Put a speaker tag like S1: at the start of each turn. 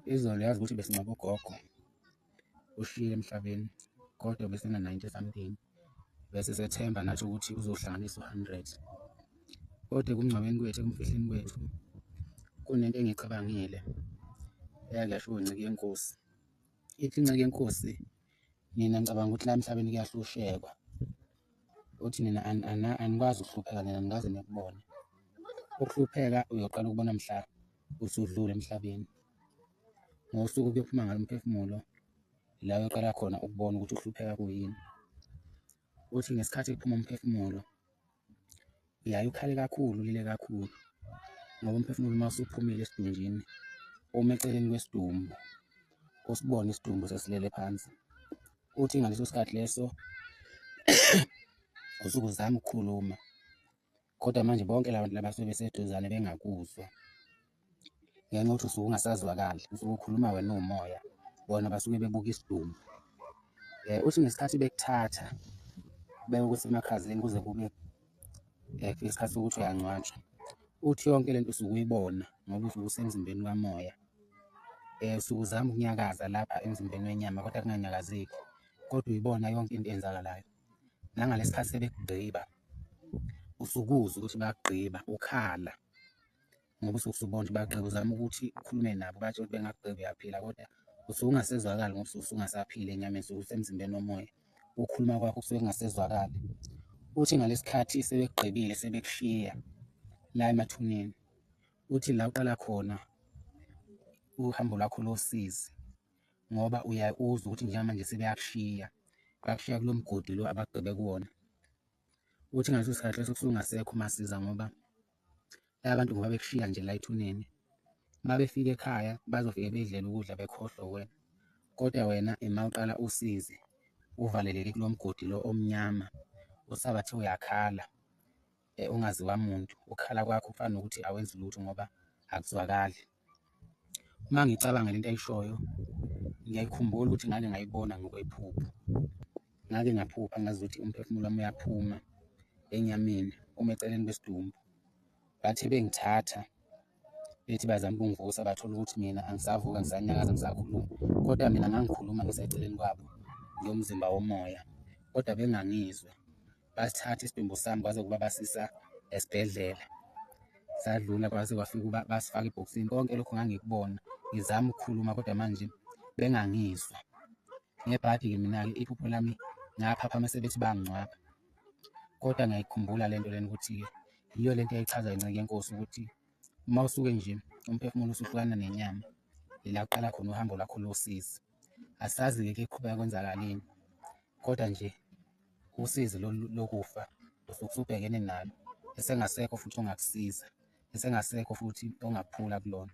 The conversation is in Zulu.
S1: Izolo yazi ukuthi besingcwaba ugogo ushiyile emhlabeni kodwa ubesena-ninety something, bese sethemba nathi ukuthi uzohlanganisa u-hundred. Kodwa ekumngcwabeni kwethu, ekumfihleni kwethu kunento engiyicabangile eyake yashiwo inceku yeNkosi. Ithi inceku yeNkosi, nina nicabanga ukuthi la emhlabeni kuyahlushekwa, uthi nina anikwazi ukuhlupheka nina anikaze nikubone. Ukuhlupheka uyoqala ukubona mhla usudlula emhlabeni, ngosuku okuyophuma ngalo umphefumulo ila oyoqala khona ukubona ukuthi ukuhlupheka kuyini. Uthi ngesikhathi kuphuma umphefumulo uyaye ukhale kakhulu, ulile kakhulu ngoba umphefumulo uma usuphumile esidunjini ume eceleni kwesidumbu, usibone isidumbu sesilele phansi. Uthi ngaleso sikhathi leso usuke uzama ukukhuluma kodwa manje bonke la bantu laba basuke beseduzane bengakuzwa ngenxa yokuthi usuke ungasazwakali, usuke ukhuluma wena uwumoya, bona basuke bebuka isidumbu. Uthi ngesikhathi bekuthatha beyokuyisa emakhazeni kuze kube kufike isikhathi sokuthi uyangcwatshwa, uthi yonke lento usuke uyibona ngoba usuke usemzimbeni kamoya. Usuke uzama ukunyakaza lapha emzimbeni wenyama kodwa kunganyakazeki, kodwa uyibona yonke into eyenzakalayo. Nangalesi sikhathi sebekugqiba usuke uzwa ukuthi bayakugqiba ukhala ngoba usuke usubona ukuthi bayakugqiba, uzama ukuthi ukhulume nabo ubatshele ukuthi bengakugqiba uyaphila kodwa usuke ungasezwakali ngoba usuke usungasaphili enyameni, usuke usemzimbeni womoya. Ukukhuluma kwakho kusuke kungasezwakali. Uthi ngalesi khathi sebekugqibile sebekushiya la emathuneni, uthi la uqala khona uhambo lwakho losizi ngoba uyaye uzwe ukuthi njengamanje sebeyakushiya, bakushiya kulo mgodi lo abakugqibe kuwona. Uthi ngaleso sikhathi leso kusuke kungasekho umasiza ngoba laba bantu ngoba bekushiya nje la ethuneni, uma befika ekhaya bazofike bedlele ukudla bekhohlwe uwena, kodwa wena ima uqala usizi uvaleleke kulo mgodi lo omnyama usabathe uyakhala ungaziwa muntu. Ukukhala kwakho kufana nokuthi awenzi lutho ngoba akuzwakali. Uma ngicabanga lento ayishoyo ngiyayikhumbula ukuthi ngake ngayibona ngokwephupho, ngake ngaphupha ngazuthi umphefumulo wami uyaphuma enyameni ume eceleni kwesidumbu. Bathe bengithatha bethi bazama ukungivusa bathola ukuthi mina angisavuki, angisanyakazi, angisakhulumi, kodwa mina ngangikhuluma ngiseceleni kwabo ngomzimba womoya, kodwa bengangizwa. Basithatha isidumbu sami kwaze kuba basisa esibhedlela, sadlula kwaze kwafika ukuba basifaka ebhokisini. Konke lokhu ngangikubona ngizama ukukhuluma kodwa manje bengangizwa. Ngebhadi-ke mina-ke iphupho lami ngaphaphama sebethi bangingcwaba, kodwa ngiyayikhumbula le nto lena ukuthi-ke yiyo lento eyayichaza inceku yeNkosi ukuthi uma usuke nje umphefumulo usuhlukana nenyama, ila kuqala khona uhambo lwakho losizi. Asazi-ke kuyoqhubeka kwenzakaleni, kodwa nje usizi lolu lokufa usuke usubhekene nalo, esengasekho futhi ongakusiza, esengasekho futhi ongakuphula kulona.